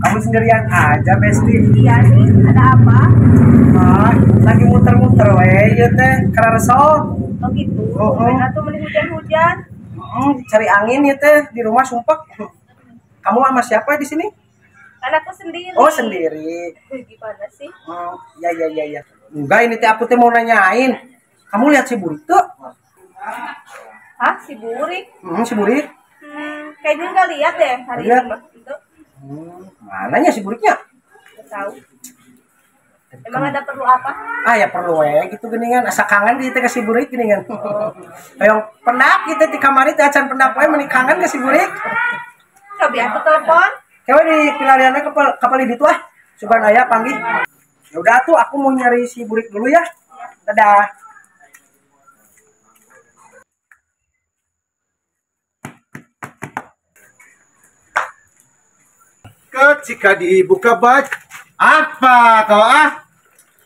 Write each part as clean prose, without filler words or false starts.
Kamu sendirian aja, Besti. Iya nih, ada apa? Ah, lagi muter-muter we, ieu teh kararesol. Oh gitu. Oh, oh. Tuh mending hujan-hujan. Cari angin ya teh di rumah sumpek. Kamu sama siapa di sini? Anakku sendiri. Oh, sendiri. Gimana sih? Oh, ya ya ya ya. Enggak, ini teh aku teh mau nanyain. Kamu lihat si Burik tuh? Hah, si Burik? Si Burik. Kayaknya nggak lihat deh hari Lihat. ini. Itu. Mananya si Buriknya? Nggak tahu. Emang ada perlu apa? Ah ya perlu we gitu geningan. Asa kangen gitu ke si Burik geningan. Hoyong pendak gitu di kamari teh acan pendak we meni kangen ke si Burik. Coba aku telepon. Kewe di pilariannya kapal di ditu ah. Sugan aya panggih. Ya udah tuh aku mau nyari si Burik dulu ya. Dadah. Ketika dibuka baj, apa kau ah?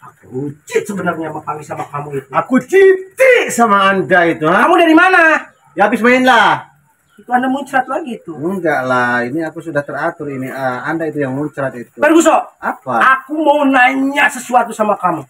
Aku jijik sebenarnya sama panggil sama kamu itu. Aku jijik sama Anda itu. Ha? Kamu dari mana? Ya habis main lah. Itu Anda muncrat lagi itu. Enggak lah, ini aku sudah teratur ini. Anda itu yang muncrat itu. Perguso. Apa? Aku mau nanya sesuatu sama kamu.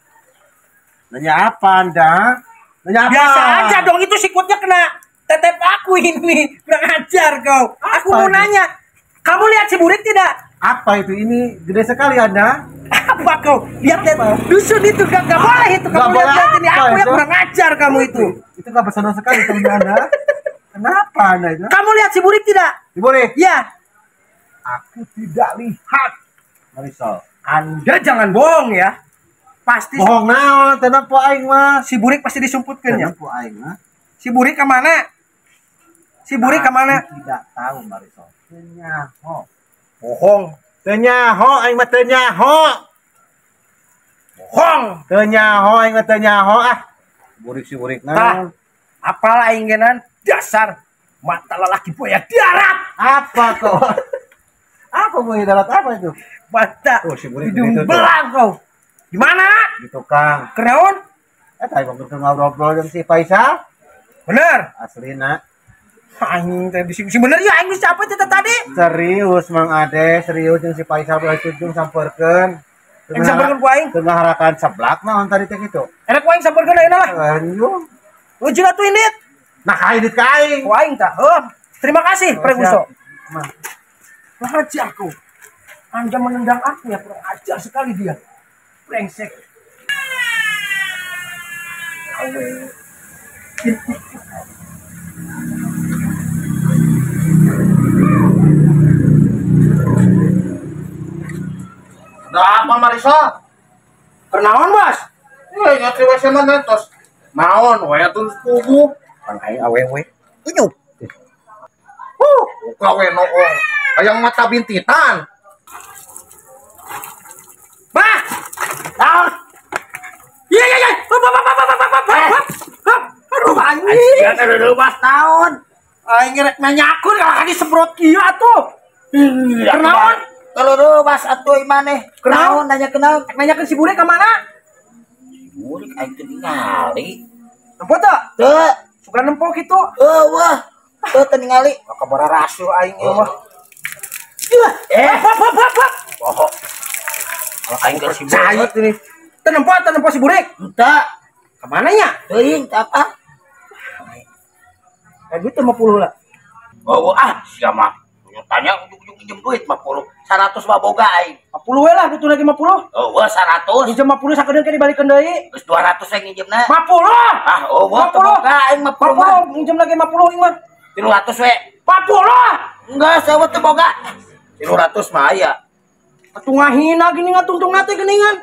Nanya apa Anda? Nanya apa? Biasa aja dong, itu sikutnya kena tetep aku ini. Kurang ajar kau. Aku mau nanya. Kamu lihat si Burik tidak? Apa itu? Ini gede sekali Anda. Apa kau? Lihat-lihat dusun itu gak boleh itu. Kamu lihat-lihat ini. Aku yang kurang ajar kamu itu. Itu gak bersono sekali teman Anda. Kenapa Anda itu? Kamu lihat si Burik tidak? Si Burik? Ya. Aku tidak lihat. Marisol. Anda jangan bohong ya. Pasti. Bohong naon, tenang po aing mah. Si Burik pasti disumputkeun ya. Tenang po aing mah. Si Burik kemana? Si Burik kemana? Tidak tahu Marisol. Tenyaho. Bohong. Tenyaho aing mah tenyaho. Bohong. Tenyaho aing mah tenyaho ah. Burik si Burik naon. Apalah aing genan dasar mata lelaki buaya darat. Apa kok? Apa buaya darat apa itu? Mata. Oh, si Burik hidung belang kau. Di mana? Di tukang. Kenaon? Tadi waktu ngobrol-ngobrol jeung si Faisal. Bener. Aslina. Aing teh bisi bener ya aing siapa teh tadi? Serius Mang Ade, serius jeung si Faisal ulah cujung sampeurkeun. Yang sampeurkeun ku aing? Teu ngaharakan seblak naon tadi teh kitu. Enak ku aing sampeurkeun ayeuna lah. Anjung. Lucu atuh indit. Nah, indit ka aing. Ku aing tah. Heuh. Terima kasih Preguso. Mah. Ajar aku. Anda menendang aku ya, kurang ajar sekali dia. Brengsek. Ada apa Marisol? Kenaon, Bos? Ingat si WC mana tos. Naon we atuh kubu. Pan aing awewe. Unyuk. Buka we noong. Hayang mata bintitan. Bah! Naon? Iya iya iya. Hop hop hop hop hop hop. Hop. Aduh anjing. Aduh naon? Aing rek nanyakeun kalau disemprot kieu atuh. Kenaon? Kalau bas atuh maneh. Kenaon nanya kenaon? Nanyakeun si Burik ka mana? Si Burik aing teu ningali. Nempo teu? Teu. Suka nempo kitu. Eueuh. Teu teu ningali. Kabara rasu aing ieu mah. Hop hop hop hop. Bohong. Kalau aing keur si Burik ini. Teu nempo si Burik? Henteu. Ka mana nya? Teuing teu apa? Duit 50 lah. Oh, ah sia mah. Tanya ujung-ujung minjem duit 50. 100 mah boga aing. 50 we lah butuh lagi 50. Oh, wah 100. Minjem 50 sakedeung ke dibalikeun deui. Geus 200 we nginjemna. 50. Ah, oh, wah teu boga aing 50. 50 minjem lagi 50 aing mah. 300 we. 40. Enggak, sawa teu boga. 300 mah aya. Atuh ngahina gini ngatungtung teh geuningan.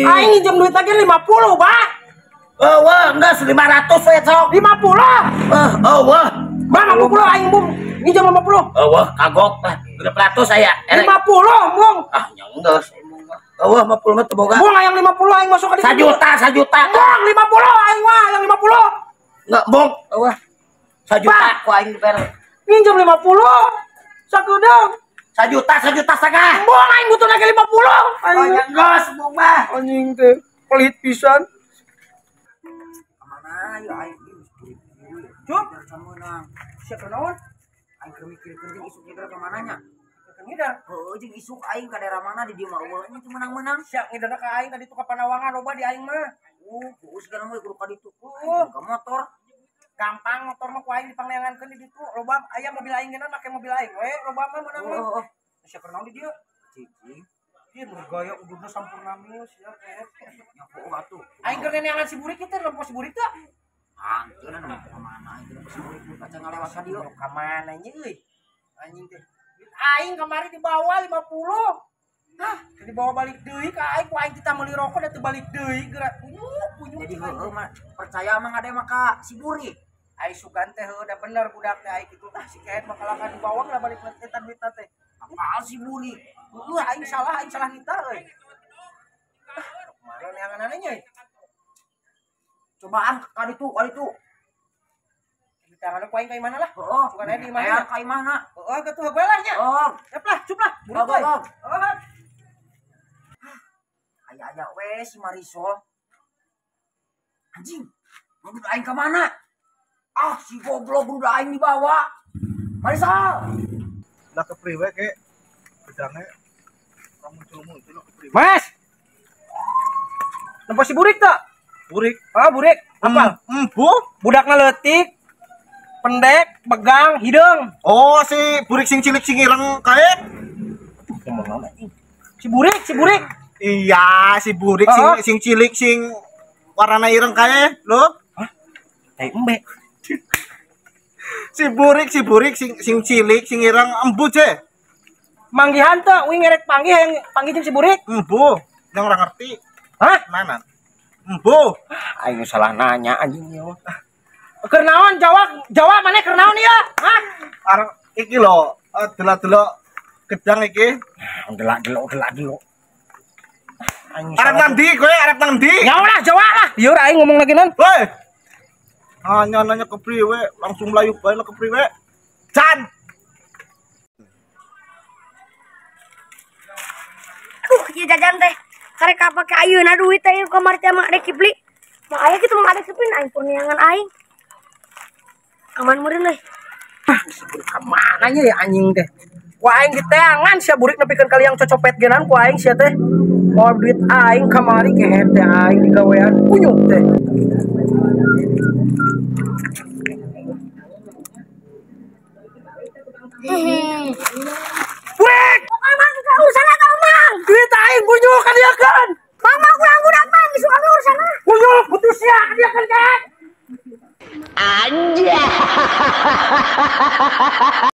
Aing nginjem duit lagi 50, Bah. Oh, wah, enggak 500 we sok. 50. Oh, wah. Bah, 50 aing bung. Nginjem 50. Oh, wah, kagok lah. 600 aya. 50, Bung. Ah, nya geus Oh, wah, 50 mah teu boga. Bung hayang 50 aing masuk ka ditu. 1 juta, 1 juta. Bung 50 aing mah hayang 50. Enggak, Bung. Oh, wah. 1 juta ku aing dibere. Nginjem 50. Sakedeung. 1 juta, 1 juta setengah. Bung aing butuh lagi 50. Aing geus, Bung mah. Anjing teh pelit pisan. Kamana ya aing Cup. Siapa naon? Aing keur mikirkeun jeung isuk nyeger ka mananya. Keur ngidar. Heueuh jeung isuk aing ka daerah mana di dieu mah eueuh nya teu meunang-meunang. Sia ngidarna ka aing ka ditu ka Panawangan loba di aing mah. Heueuh sigana mah kudu ka ditu. Aing ka motor. Gampang motor mah ku aing dipangneangankeun di ditu. Loba aya mobil aing geuna make mobil aing we loba mah meunang mah. Heueuh. Sia keur naon di dieu? Cicing. Ieu nu gaya ududna sampurna mius ya teh. Nya heueuh atuh. Aing keur neangan si burik ieu teh nempo si burik teh. Anteuna nempo ka mana aing teh si burik kaca ngalewat ka dieu. Ka mana nya euy? Anjing teh. Aing kamari dibawa 50. Hah, dibawa balik deui ka aing ku aing kita meuli rokok da teu balik deui geura kunyuk kunyuk. Jadi heueuh mah percaya mah ngade mah ka si burik. Aing sugan teh heueuh da bener budak teh aing kitu tah si keet mah kalakan dibawa lah balik eta duitna teh. Apal si burik. Heueuh aing salah nita euy. Ah, mana neanganana nya? Cobaan ka ditu, ka ditu. Di tangan ku aing ka imahna lah. Heeh, sugan aya di imahna. Ka imahna. Heeh, kitu heueuh lah nya. Heeh. Yap lah, cup lah. Burik euy. Heeh. Aya-aya we si Marisol. Anjing, budak aing ka mana? Ah, si goblok budak aing dibawa. Marisol. Lah kepriwe ke? Bedange ora muncul-muncul kepriwe. Mas. Nempo si burik teu? Burik. Ah, burik. Apal? Embu? Budakna leutik, pendek, begang, hideung. Oh, si burik sing cilik sing ireng kae. Ngomong naon anjing? Si burik, si burik. Iya, si burik sing sing cilik sing warna ireng kae, lho. Hah? Tai embe. Si burik sing sing cilik sing ireng embu je. Manggihan teu, uing ngerek panggih yang panggih jeung si burik. Embu, yang ora ngerti. Hah? Mana? Embu. Aing salah nanya anjing ieu mah. Keur naon Jawa, Jawa maneh keur naon ieu? Hah? Arep iki lho, delok-delok gedang iki. Delak-delok delak-delok. Aing arep nang ndi kowe? Arep nang ndi? Ya lah Jawa lah. Lieur aing ngomong lagi non. Woi. Nanya-nanya kepriwe, langsung melayu bae lah kepriwe. Jan. Aduh, ieu jajan teh. Karek kapake ayeuna duit teh ieu kamari teh mah Ade Kipli. Mah aya kitu mah Ade Kipli aing purniangan aing. Aman meureun euy. Ah, si burik ka mana nya ya anjing teh. Ku aing diteangan sia burik nepikeun kaliang cocopet geunaan ku aing sia teh. Mau duit aing kamari kehet teh aing digawean kunyuk teh. Burik! Bukan mang urusan atau mang? Duit aing kunyuk ka dieu kan. Mama kurang budak mang isu kami urusan. Kunyuk putus sia ka dieu kan. Anjay.